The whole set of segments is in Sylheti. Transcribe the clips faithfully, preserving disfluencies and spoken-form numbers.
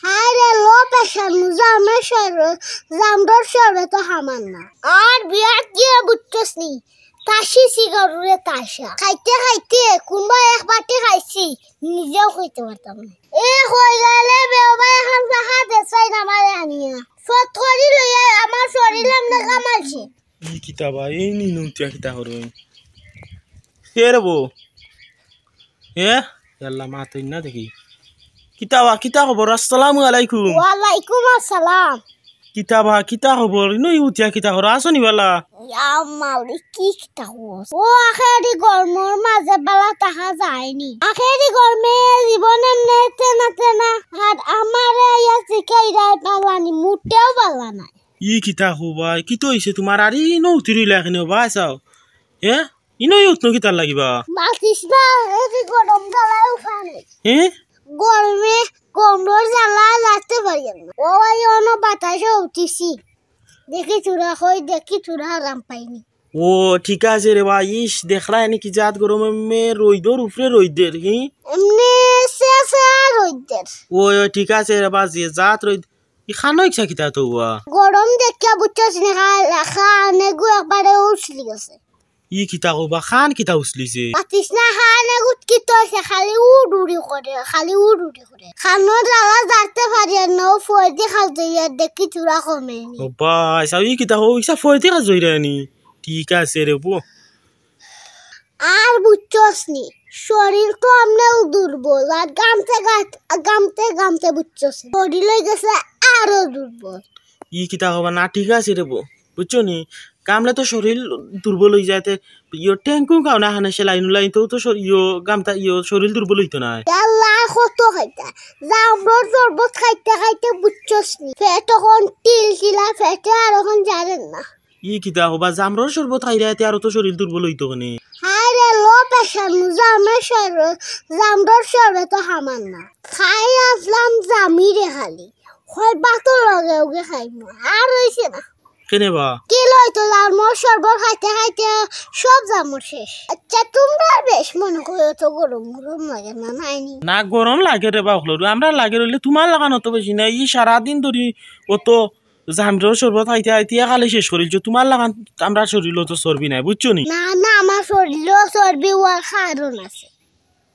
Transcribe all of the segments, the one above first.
হায় রে, লো পেশার মুজা আমার শরবত, জামরর শরবত তো হামার না। আর বিয়াত গিয়া বুঝছস নি, তাসি সিগারুরে তাসা। খাইতে খাইতে কুনবা এক বাটি খাইছি, নিজেও খাইতে পারতাম না। এ কই গেলে বেওবা, এখন দেখা দেশাই না আমারে আনিয়া। ফট করি লইয়া আমার শরীর এমনে কামাইছে। ই কিতা বা, এই নি নৌতিয়া কিতা করো? কে রে বউ? এ, ইয়াল্লা, মা তো না দেখি। কিতা বা, কিতা খবর? আসসালামু আলাইকুম। ওয়ালাইকুম আসসালাম। কিতা বা, কিতা খবর? ইনো উঠিয়া কিতা খবর? আছো নি বালা? ইয়া মালিক, কি কিতা খবর? ও আখেরি গরমর মাঝে বালা থাকা যায়নি। আখেরি গরমে জীবন এমনে তেনা তেনা। আর আমারে আইয়া শিখাইরা বালা নি, মুটেও বালা নাই। ই কিতা খবর? কিতা অইছে তুমার? আর ইনো উঠি রইলা কেনে বা, চাও? এ? ইনো উঠনো কিতার লাগিবা? মাতিস না, এই যে গরম জ্বালায় উপায় নাই। এ? গরমে, গরমর জ্বালায় লাগতে পারি না। ও ভাই, অনো বাতাসে উঠিছি। দেখি চূড়া কই, দেখি চূড়া আরাম পাইনি। ও, ঠিক আছে রে বা, ইস, দেখরা এনে কি জাত গরম, এমনে রইদর উপরে রইদের, হি? এমনে সে সে রইদের। ও, ও, ঠিক আছে রে বা, যে জাত রইদ, ই খানো ইচ্ছা কিতা তো বা? গরম দেখিয়া বুঝছস নি, খা-, খান এগু একবারে উছলি গেছে। ই কিতা কও বা, খান কিতা উছলিছে? মাতিস না, খান এগুত কিতা অইছে, খালি উড় উড়ি করে, খালি উড় উড়ি করে। খানোর জ্বালা জারতে পারি আর না, ও ফয়দি খাল দইয়া দেখি চূড়া কমে নি। ও বা, আচ্ছা, ই কিতা কও, ইচ্ছা ফয়দি খাল দইরা নি? ঠিক আছে রে বউ। আর বুঝছস নি, শরীর তো আমরাও দুর্বল, আর গামতে গাত-, গামতে গামতে বুঝছস নি, শরীর অই গেছে আরো দুর্বল। ই কিতা কও বা না, ঠিক আছে রে বউ, বুঝছো নি? গামলে তো শরীর দুর্বল অই যায়, তে ইয়ো টেঙ্কু খাও না, হানে সেলাইন উলাইন তো, তো শর-, ইয়ো গামতা, ইয়ো শরীর দুর্বল অইতো নায়। ইয়াল্লা, কত খাইতা, জামরর শরবত খাইতে খাইতে বুঝছস নি, পেট অখন টিলটিলা, পেটে আর অখন জারের না। ই কিতা কও বা, জামরর শরবত খাইরা এতে আরো তো শরীর দুর্বল অইতো কেনে? হায় রে, লো পেশার মুজা আমার শরবত, জামরর শরবত তো হামার না। খাই আসলাম জামিরে খালি, কয় ভাতর লগে ওগে খাইমু, আর অইছে না। কেনে বা? কি লইতো জামরর শরবত খাইতে খাইতে সব জামর শেষ। আচ্ছা, তুমরার বেশ মনে করো তো গরম গরম লাগে না, নাইনি? না, গরম লাগে রে বা, অকলর। আমরার লাগে রইলে তুমার লাখান অত বেশি না। ই সারাদিন ধরি অত জামরর শরবত খাইতে খাইতে একালে শেষ করিলছো। তুমার লাখান আমরার শরীরো তো চর্বি নাই, বুঝছো নি? না, না, আমার শরীরো চর্বি অওয়ার কারণ আছে।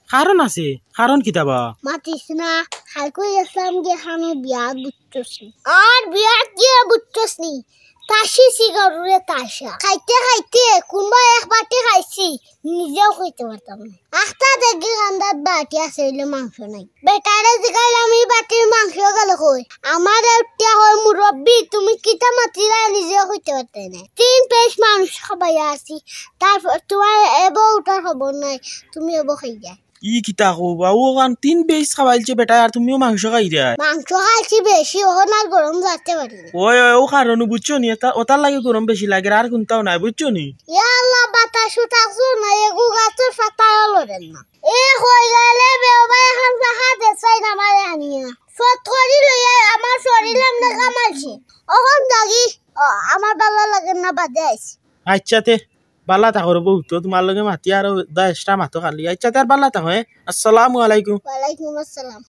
কারণ আছে? কারণ কিতা বা? মাতিস না, কাইলকু গেছলাম গি খানো বিয়াত, বুঝছস নি? আর বিয়াত গিয়া বুঝছস নি, তাসি সিগারুরে তাসা। খাইতে খাইতে কুনবা এক বাটি খাইছি, নিজেও খাইতে পারতাম না। আখতা দেখি কান্দাত বাটি আছে, অইলে মাংস নাই। বেটারে জিগাইলাম, "ই বাটির মাংস গেল কই?" আমারে উঠিয়া কয়, "মুরব্বি, তুমি কিতা মাতিলা, নিজেও খাইতে পারতে না। তিন পেশ মানুষ খাবাইয়া আছি, তারপর তুমার এবো উঠার খবর নাই, তুমি এবো খাইয়া।" ই কিতা কও বা, অখান তিন পেশ খাবাইলছে বেটায়, আর তুমিও মাংস খাইরায়। মাংস খাইছি বেশি, অখন আর গরম জারতে পারি না। ওই, ওই, অউ কারণে বুঝছো নি, এতা, অতার লাগি গরম বেশি লাগের, আর কুনতাও নায়, বুঝছো নি? ইয়া আল্লাহ, বাতাসও থাকতো না, এগু গাছর পাতাও লড়ের না। এ কই গেলে বেওবা, এখন দেখা দেশাই না আমারে আনিয়া। ফট করি লইয়া আমার শরীর এমনে কামাইছে। অখন যাগি, ও, আমার বালা লাগের না, বাদে আইছি। আচ্ছা তে, বালা থাকো রে বউ, তো তুমার লগে মাতি আরো দা extra মাতো খালি। আচ্ছা তে, আর বালা থাকো, হ্যাঁ? আসসালামু আলাইকুম। ওয়ালাইকুম আসসালাম।